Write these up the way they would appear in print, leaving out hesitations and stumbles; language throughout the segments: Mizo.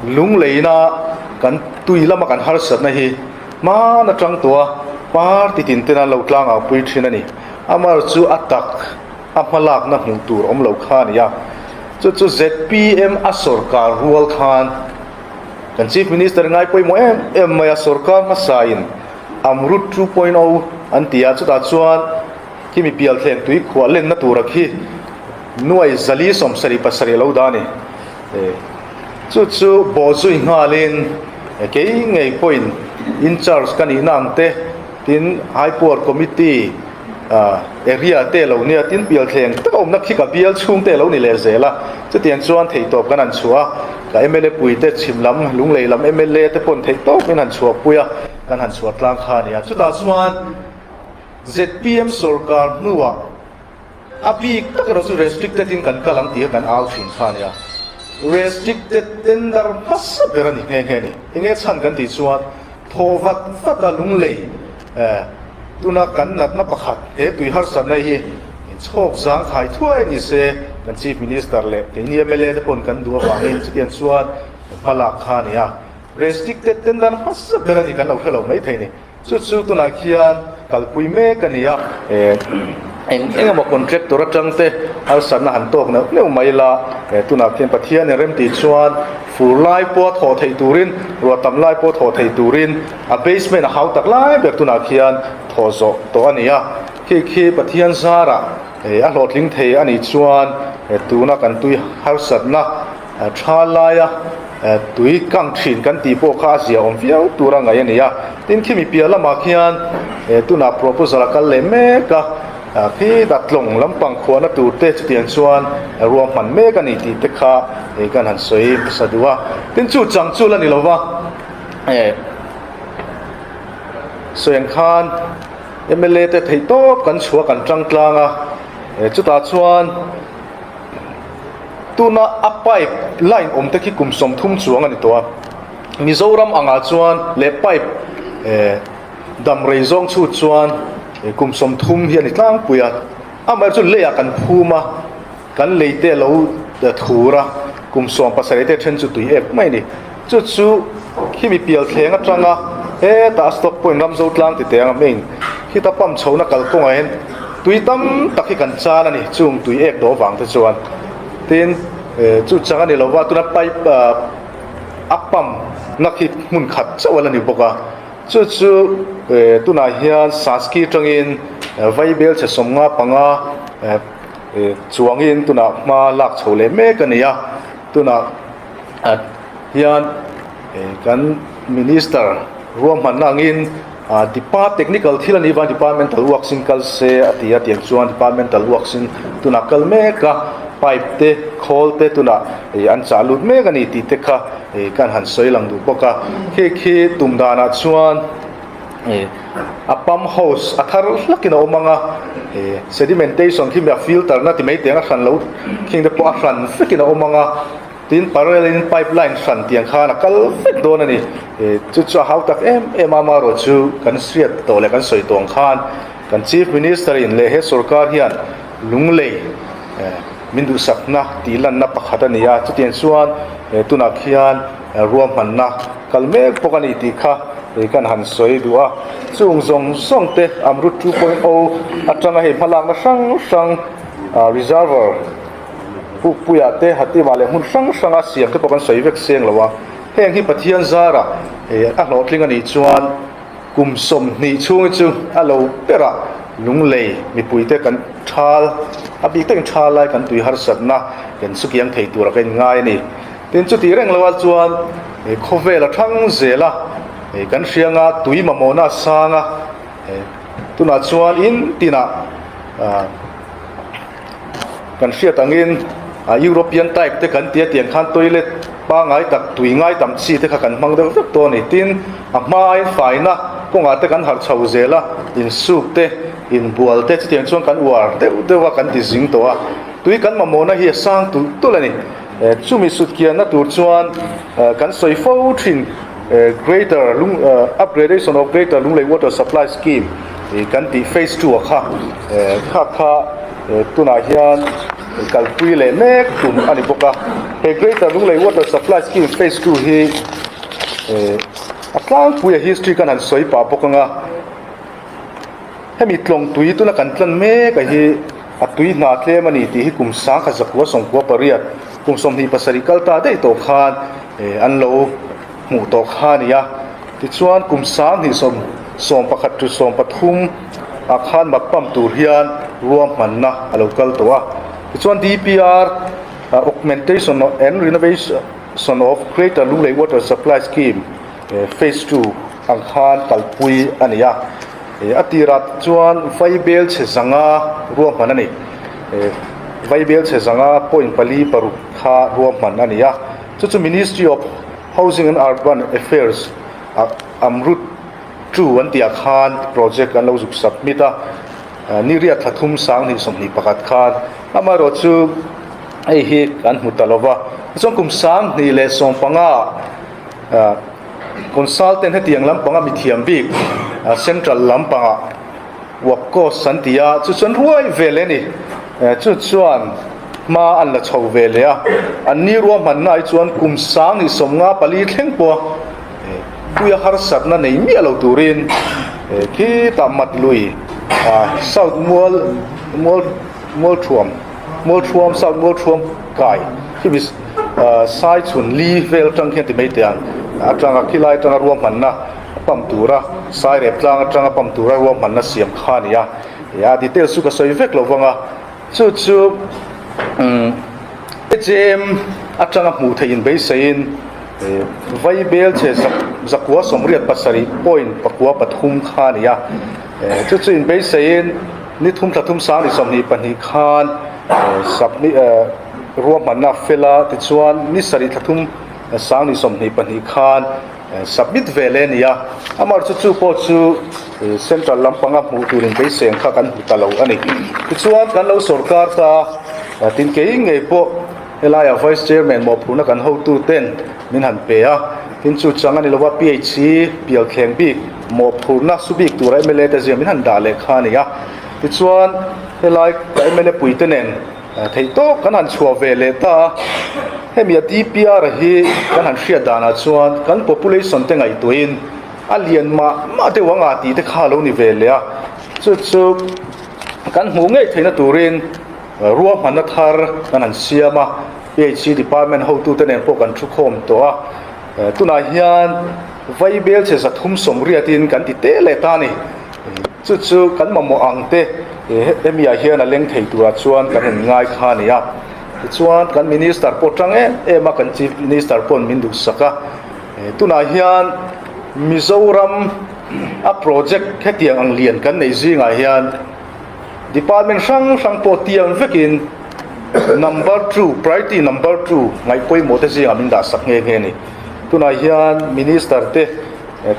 Lungleina kan tui lama kan harsatna hi hman atang tawha party tin ten an lo tlangau pui thin a ni. Amar chu a tak a hmalakna hmuh tur awm lo kha a ni a. Chu chu zpm a sawrkar rual khan kan Chief Minister ngai pawimawh em em mai a, sawrkar hmasain Amrut 2.0 an ti a, chutah chuan khimi pialthleng tui khuah lenna tura khi nuai 477 a lo dah a ni. Chu chu bawhzui nghalin kei ngei pawhin in charge ka nihna ang te, tin High Power Committee area te lo nia, tin pialthleng tak awmna khi ka bial chhung te lo ni leh zel a, chutiang chuan theihtawp kan han chhuah a, ka mla pui te chhim lam Lunglei lam mla te pawn theihtawp in han chhuahpui a, kan han chhuah tlang kha a ni a, chutah chuan zpm sorkar hnuah A bik tak erawh chu restricted in kan kal ang tih kha kan au thin kha a nia. Restricted tender hmasa ber a ni nghe nghe a ni. Enge chhan kan tih chuan thaw vat vat a lunglei eh tuna kan natna pakhat he tui harsatna hi inchhawk zang khai thuai ni se kan Chief Minister leh keini mla te pawn kan duh avangin chutiang chuan hma lak kha a ni a. Restricted tender hmasa ber a ni kan lo hre lo maithei ni. Chu chu tunah khian kalpui mek a ni a, eng eng emaw contractor atang te harsatna han tawk neuh neuh mai la, tunah khian Pathian in remtih chuan fur lai pawh thawh theih turin, ruah tam lai pawh thawh theih turin a basement a hau tak lai ber tunah khian thawh zawh tawh a ni a, khi khi Pathian zarah a hlawhtling thei a nih chuan tuna kan tui harsatna Tha laia tui kang thin kan tih pawh kha a zia awm viau tur a ngaih a ni a. Tin, khimi piah lamah khian tunah proposal a kal leh mek a, khi Datlawng lampang khuahna tur te chutiang chuan ruahman mek a ni tih te kha kan han sawi hmasa duh a. Tin, chu chang chu la ni lova, sawi ang khan mla te theihtawp kan chhuah kan tang tlang a, chutah chuan, Tuna a pipe line awm te khi kum 30 chuang a ni tawh a, Mizoram angah chuan leh pipe dam rei zawng chhut chuan kum 30 hi a ni tlangpui a, amaherawhchu chu leiah kan phum a, kan lei te a lo thur a, kum 17 te then chu tui ek mai a ni. Chu chu khimi pial thleng atanga hetah a stock point Ramzo tlang ti teh ang a main khita pump chhohna kalkawngah hian tui tam tak hi kan chan a ni chung tui ek dawh vang te chuan tin chu chang a ni lova tuna pipe a pump na khi hmun khat chauh a la ni bawk a chu chu tunah hian Saski atangin Vaibel chhe 55 chuangin tunah hma lak chho leh mek a ni a tunah. hian kan minister ruahmanna angin depart technical thil a nih vang departmental works in kal se a ti a tiang chuan departmental works in tunah kal mek a pipe te khawl te tunah an chah lut mek a ni tih te kha kan han sawi lang duh bawk a khi khi tum danah chuan a pump house a thar hlakin a awm ang a sedimentation khi a filter na ti mai teng a hran lo khing te pawh a hran vekin a awm ang a. Tin, parallel in pipeline hran tiang khan a kal vek dawn a ni. Chu chu a hau tak em em a, amaherawh chu kan hriat tawh leh kan sawi tawh ang khan kan Chief Minister in leh he sorkar hian Lunglei min duhsakna tih lanna pakhat a ni a, chutiang chuan tunah khian ruahmanna kal mek bawk a ni tih kha kan han sawi duh a. Chung zawng zawng te Amrut 2.0 atanga hei hmalakna hrang hrang reservoir, Pukpuia te Hatima leh hmun hrang hranga siam te pawh kan sawi vek seng lo a, heng hi Pathian zara a hlawhtling a nih chuan kum 20 chhung hi chu a lo berah lunglei mipuite kan thal a bik takin thal lai kan tui harsatna kan sukiang thei tura ka inngai a ni. Tin chuti reng loah chuan khawvel a thang zel a, kan hrianga tui mamawhna a sang a, tunah chuan in tinah Kan hriat angin European type te kan tia tiang khan toilet pangai tak tui ngai tam chi te kha kan hmang deuh vek tawh a ni. Tin, a hmain faina kawngah te kan harh chho zel a, insuk te, inbual te chutiang chuan kan uar deuh deuh a kan ti zing tawh a. Tui kan mamawhna hi a sang tulh tulh a ni. Chumi sutkianna tur chuan kan sawi fo thin Greater Upgradation of Greater Lunglei Water Supply Scheme kan tih phase 2 a kha kha kha tunah hian. kalpui leh mek tum a ni bawk a. He Greater Lunglei Water Supply Scheme Phase II hi a tlangpuia history kan han sawi pah bawk ang a. Hemi tlawng tui tuna kan tlan mek a hi a tui hna tlem a ni tih hi kum 1998, kum 27 kal ta daih tawh khan an lo hmuh tawh kha a ni a. Tichuan kum 2011 to 13 ah khan mak pump tur hian ruahmanna a lo kal tawh a. Tichuan DPR Augmentation and Renovation of Greater Lunglei Water Supply Scheme Phase II ang khan kalpui a ni a. A tirah chuan Vaibel chhe zanga ruahman a ni. Vaibel chhe zanga point pali paruk kha ruahman a ni a. Chu chu Ministry of Housing and Urban Affairs ah Amrut II an tih ah khan project an lo zuk submit a. Ni riat thla thum 2021 khan amaherawh chu hei hi kan hmu ta lo va. Tichuan kum 2015 ah Consultant hetiang lampanga mithiam bik Central lampangah Wapcos an ti a, chu chuan ruai ve leh a ni. Chu chuan hma an la chho ve leh a, an ni ruahmanna ai chuan kum 2054 thleng pawha puia harsatna nei miah lo turin khitah mat lui South Mual Mual Mualthuam Mualthuam South Mualthuam kai khi mi sai chhun li vel atang khian ti mai teh ang atanga khilai atanga ruahmanna pump tura sai rep tlang atanga pump tura ruahmanna siam kha a ni a a details chu ka sawi vek lo vang a chu chu umm ATM atanga hmuh theih in beiseiin Vaibel chhe zakua 87 point 4 kha a ni a chu chu in beiseiin ni thum thla thum 2022 khan submit ruahmanna fel a tichuan ni sarih thla thum 2022 khan submit ve leh a ni a amaherawhchu chu pawh chu central lampanga hmuh tur in beisei ang kha kan hmu ta lo a ni tichuan kan lo sorkar ta tin kei ngei pawh helaiah vice chairman mawhphurhna kan hotu ten min han pe a tin chu chang a ni lova PHC pial thleng bik mawhphurhna su bik tura mla te zia min han dah leh kha a ni a tichuan helai ka mla pui te nen Theih tawk kan han chhuah ve leh ta a, hemi a DPR hi kan han hriat danah chuan kan population te ngaihtuahin a lian mah mah deuh ang a tih te kha a lo ni ve leh a, chu chu kan hmuh ngei theihna turin ruahmanna thar kan han siam a, PHC department hotute nen pawh kan thukhawm tawh a, tunah hian Vaibel chhe 380 in kan ti teh leh ta a ni. Chu chu kan mamawh ang te hemi ah hian a leng thei turah chuan kan in ngai kha a ni a. Tichuan kan Minister pawh tang em em a, kan Chief Minister pawhin min duhsak a. Tunah hian Mizoram a project hetiang ang lian kan neih zingah hian department hrang hrang pawh tiang vekin number two, priority number two ngaih pawimawh te zingah min dahsak nghe nghe a ni. Tunah hian Minister te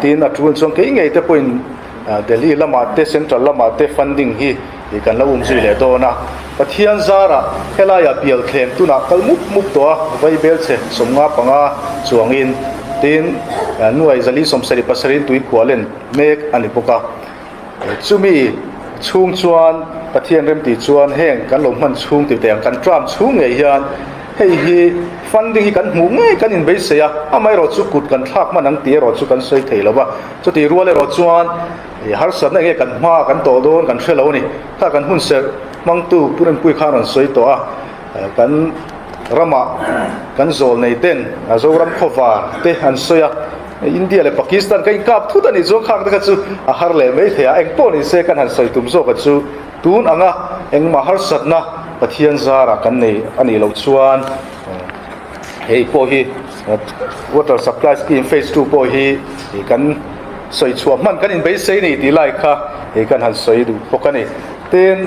Tin, a tul chuan kei ngei te pawhin Delhi lamah te Central lamah te funding hi kan lo um zui leh dawn a. Pathian zarah helaiah pial thleng tunah kal mup mup tawh a, Vaibel chhe 55 chuangin tin nuai 477 in tuikhuah len mek a ni bawk a. Chumi chhung chuan Pathian remti chuan heng kan lo hman chhung tih teh ang kan term chhung ngei hian hei hi funding hi kan hmuh ngei kan inbeisei a, amaherawh chu kut kan thlak hman ang tih erawh chu kan sawi thei lo va. Chutih rual erawh chuan harsatna enge kan hma kan tawh dawn kan hre lo a ni. Kha kan hun serh hmangtu Pu Rempuii khan rawn sawi tawh a, kan ramah kan zawl nei ten Zoram khawvar te an sawi a. India leh Pakistan ka inkap thut a nih chuan khak te kha chu a har leh mai thei a, eng pawh ni se kan han sawi tum zawk a chu tun anga engmah harsatna Pathian zarah kan nei a nih loh chuan hei pawh hi water supply scheme phase II pawh hi kan sawi chhuah hman kan inbeisei ni tih lai kha hei kan han sawi duh bawk a ni. Tin,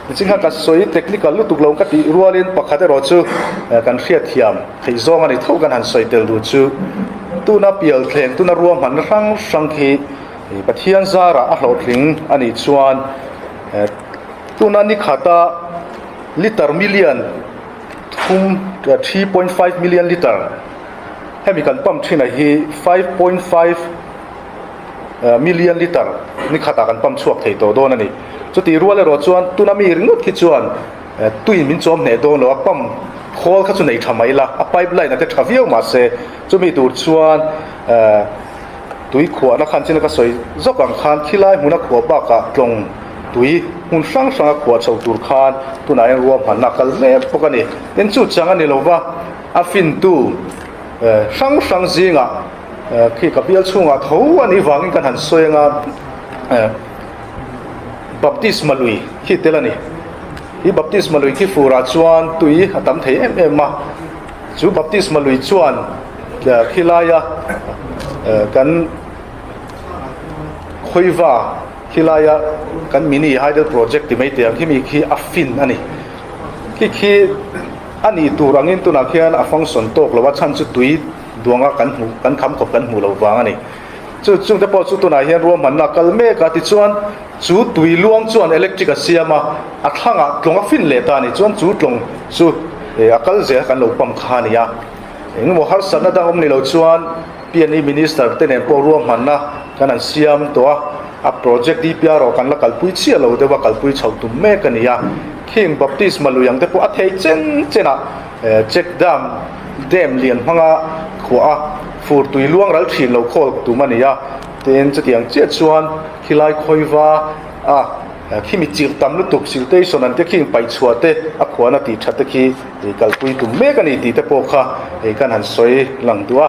nichin khan ka sawi technical lutuk lo ka tih rualin pakhat erawh chu kan hriatthiam. Theih zawng a ni tho kan han sawi tel duh chu tuna pial thleng tuna ruahmanna hrang hrang khi Pathian zarah a hlawhtling a nih chuan tuna ni khata liter million thum 3.5 million liter hemi kan pump thin a hi 5.5 million liter ni khatah kan pump chhuak thei tawh dawn a ni. Chutih rual erawh chuan tuna mi ringawt khi chuan. Tuiin min chawm hneh dawn lo a, pump khawl kha chu nei tha mai la, a pipe line a te tha viau mahse chumi tur chuan tui khuahna khan china ka sawi zawk ang khan khilai hmuna khuah bakah tlawng tui hmun hrang hranga khuah chho tur khan tunah hian ruahmanna a kal mek bawk a ni. Tin chu chang a ni lo va, a fintu hrang hrang zingah khi ka bial chhungah tho a nih vangin kan han sawi anga Baptisma lui khi tel a ni. Hi baptisma lui khi furah chuan tui a tam thei em em a, chu baptisma lui chuan khilaia kan khawiva khilaia kan mini hydel project ti mai teh ang khi mi khi a fin a ni. Khi khi a nih tur angin tunah khian a function tawk lo a, chhan chu tui duanga kan hmuh kan kham khawp kan hmuh loh vang a ni. Chu chungte pawh chu tunah hian ruahmanna a kal mek a, tichuan chu tui luang chuan electric a siam a, a thlangah tlawng a fin leh ta a ni. Chuan chu tlawng chu a kal zel kan lo pump kha a ni a. Engemaw harsatna dang awm ni lo chuan PNE Minister te nen pawh ruahmanna kan han siam tawh a, a project DPR erawh kan la kalpui chiah lo deuh a, kalpui chhoh tum mek a ni a. Khing Baptisma lui ang te pawh a thei chen chen a. Check dam dam lian hmanga khuah a, fur tui luang ral thin lo khawl tum a ni a, tin chutiang chiah chuan khilai khawiva a khimi chirh tam lutuk siltation an te khi paih chhuah te a khuan a tih that te khi kalpui tum mek a ni tih te pawh kha kan han sawi lang duh a.